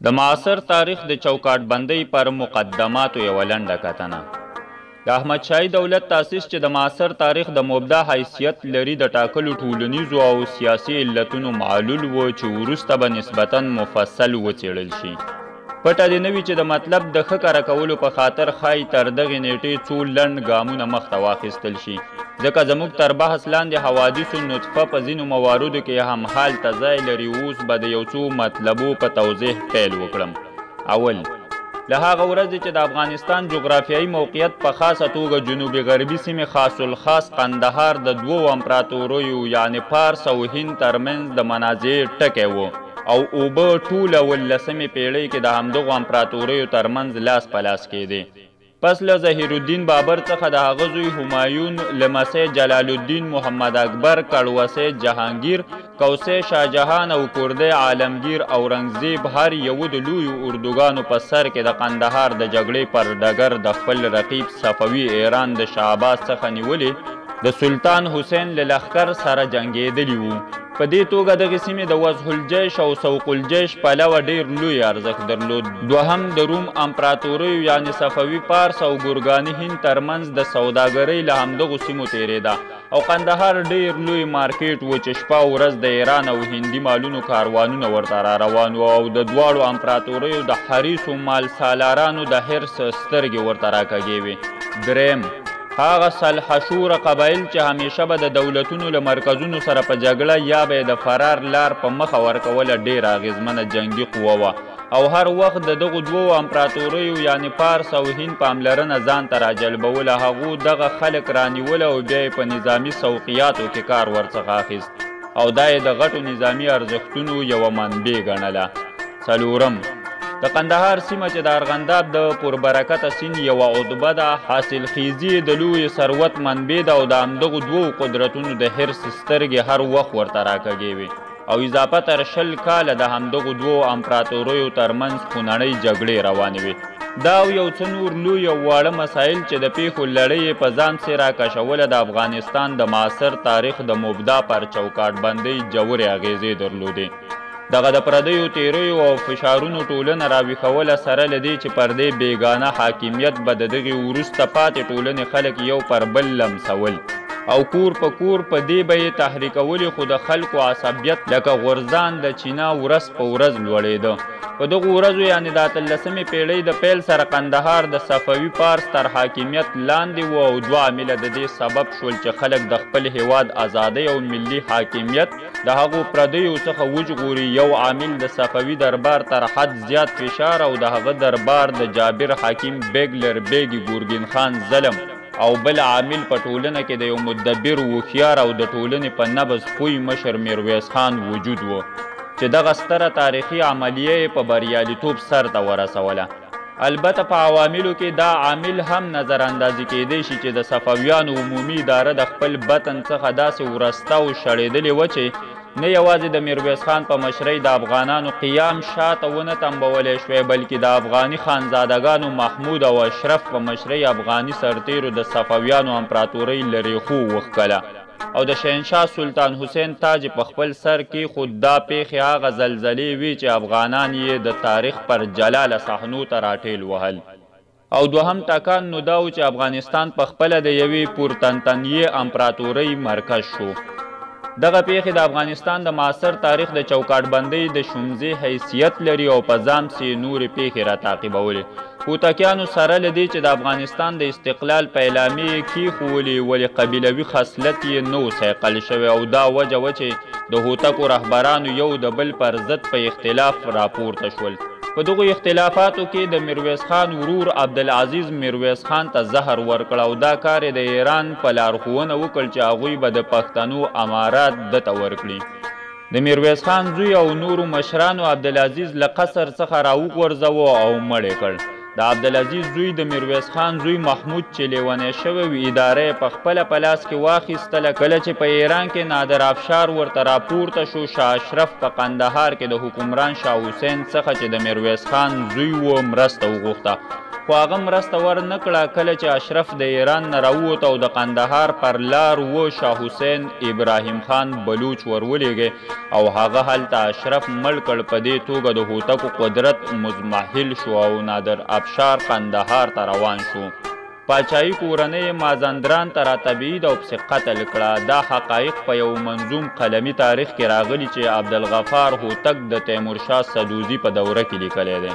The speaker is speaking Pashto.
د معاصر تاریخ د چوکاټ بندۍ پر مقدماتو یوه لنډه کتنه. د احمدشاهي دولت تاسیس چې د معاصر تاریخ د مبدا حیثیت لري، د ټاکلو ټولنیزو او سیاسي علتونو معلول و چې وروسته به نسبتاً مفصل وڅېړل شي. پټه دې نه وي چې د مطلب د ښه کره کولو په خاطر ښایي تر دغې نېټې څو لنډ ګامونه مخته واخیستل شي، ځکه زموږ تر بحث لاندې حوادثو نطفه په ځینو مواردو کې هم حال ته ځای لري. اوس به د یو څو مطلبو په توضیح پیل وکړم. اول، له هغه ورځې چې د افغانستان جغرافیایي موقعیت په خاصه توګه جنوبي غربي سیمې خاص الخاص قندهار د دوو امپراتوریو یعنې پارس او هند ترمنځ د منازعې ټکی و او اوبه ټوله 18مې پېړۍ کې د همدغو امپراتوریو ترمنځ لاس په لاس کېدې. پس له ظهیرالدین بابر څخه د هغه زوی همایون، لمسی جلال الدین محمد اکبر، کړوسی جهانګیر، کوسی شاهجهان او کوردی عالمګیر اورنګزیب هر یو د لویو اردوګانو په سر کې د قندهار د جګړې پر ډګر د خپل رقیب صفوي ایران د شاه عباس څخه نیولې د سلطان حسین له لښکر سره جنګېدلي وو. په دې توګه دغې سیمې د وضع الجیش او سوق الجیش پلوه ډېر لوی ارزښت درلود. دوهم، د روم امپراتوریو یعنې صفوي پارس او ګورګاني هند ترمنځ د سوداګرۍ له همدغو سیمو تېرېده او قندهار ډېر لوی مارکیټ و چې شپه او ورځ د ایران او هندي مالونو کاروانونه ورته را روان وو او د دواړو امپراتوریو د حریصو مال سالارانو د حرص سترګې ورته راکږې وې. دریم، هغه سلحشوره قبایل چې همیشه به د دولتونو له مرکزونو سره په جګړه یا به د فرار لار په مخه ورکوله، ډېره اغېزمنه جنګي قوه وه او هر وخت د دغو دوو امپراتوریو یعنې پارس او هند پاملرنه ځان ته راجلبوله. هغو دغه خلک رانیوله او بیا یې په نظامي سوقیاتو کې کار ورڅخه اخیست او دا یې د غټو نظامي ارزښتونو یوه منبع ګڼله. څلورم، د قندهار سیمه چې د ارغنداب د پربرکته سیند یوه عتبه ده، حاصلخیزي یې د لوی ثروت منبع ده او د همدغو دوو قدرتونو د حرص سترګې هر وخت ورته راکږې وې او اضافه تر 20 کاله د همدغو دوو امپراتوریو ترمنځ خونړۍ جګړې روانې وې. دا او یو څه نور لوی او واړه مسایل چې د پېښو لړۍ یې په ځان پسې راکشوله، د افغانستان د معاصر تاریخ د مبدا پر چوکاټ بندۍ ژورې اغېزې درلودې. دغه د پردیو تیریو او فشارونو ټولنه راویښوله، سره له دې چې پر دې بېګانه حاکمیت به د دغې وروسته پاتې ټولنې خلک یو پر بل لمسول او کور په کور په دې به یې تحریکولې، خو د خلکو عصبیت لکه غورځان د چینا ورځ په ورځ لوړېده. په دغو ورځو یعنې د 18مې پېړۍ د پیل سره قندهار د صفوي پارس تر حاکمیت لاندې و او دوه عامله د دې سبب شول چې خلک د خپل هیواد ازادۍ او ملي حاکمیت د هغو پردیو څخه وژغوري. یو عامل د صفوي دربار تر حد زیات فشار او د هغه دربار د جابر حاکم بیګلر بیګي ګورګین خان ظلم او بل عامل په ټولنه کې د یو مدبر، هوښیار او د ټولنې په نبض پوی مشر میرویس خان وجود و چې دغه ستره تاریخي عملیه یې په بریالیتوب سر ته ورسوله. البته په عواملو کې دا عامل هم نظر اندازي کېدی شي چې د صفویانو عمومي اداره د خپل بطن څخه داسې ورسته او شړېدلې وه چې نه یوازې د میرویس خان په مشرۍ د افغانانو قیام شاته ونه تمبولی شوی، بلکې د افغاني خانزادګانو محمود او اشرف په مشرۍ افغاني سرتیرو د صفویانو امپراتورۍ له ریښو وښکله او د شهنشاه سلطان حسین تاج په خپل سر کېښود. دا پېښې هغه زلزلې وې چې افغانان یې د تاریخ پر جلاله صحنو ته راټېل وهل. او دوهم ټکان نو دا و چې افغانستان په خپله د یوې پرتنتنیې امپراتورۍ مرکز شو. دغه پېښې د افغانستان د معاصر تاریخ د چوکاټ بندۍ د شومزې حیثیت لري او په ځان پسې نورې پېښې را تعقیبولې. هوتکیانو سره له دې چې د افغانستان د استقلال پیلامې یې کېښوولې، ولې قبیلوي خصلت یې نه و صیقل شوی او دا وجه وه چې د هوتکو رهبرانو یو د بل پر ضد په اختلاف راپورته شول. په دغو اختلافاتو کې د میرویس خان ورور عبدالعزیز میرویس خان ته زهر ورکړ او دا کار یې د ایران په لارښوونه وکړ چې هغوی به د پښتنو امارات ده ته ورکړي. د میرویس خان زوی او نورو مشرانو عبدالعزیز له قصر څخه راوغورځوه او مړ یې کړ. د عبدالعزیز زوی د میرویس خان زوی محمود چې لیونی شوی و، اداره یې په خپله په لاس کې واخیستله. کله چې په ایران کې نادر افشار ورته راپورته شو، شاه اشرف په قندهار کې د حکمران شاه حسین څخه چې د میرویس خان زوی و مرسته وغوښته. خو هغه مرسته ور نه کړه. کله چې اشرف د ایران نه راووت او د قندهار پر لار و، شاه حسین ابراهیم خان بلوچ ور ولېږی او هغه هلته اشرف مړ کړ. په دې توګه د هوتکو قدرت مضمحل شو او نادر افشار قندهار ته روان شو. پاچاهي کورنۍ یې مازندران ته را تبعید او پسې قتل کړه. دا حقایق په یو منظوم قلمي تاریخ کې راغلي چې عبدالغفار هوتک د تیمورشاه سدوزي په دوره کې لیکلی دی.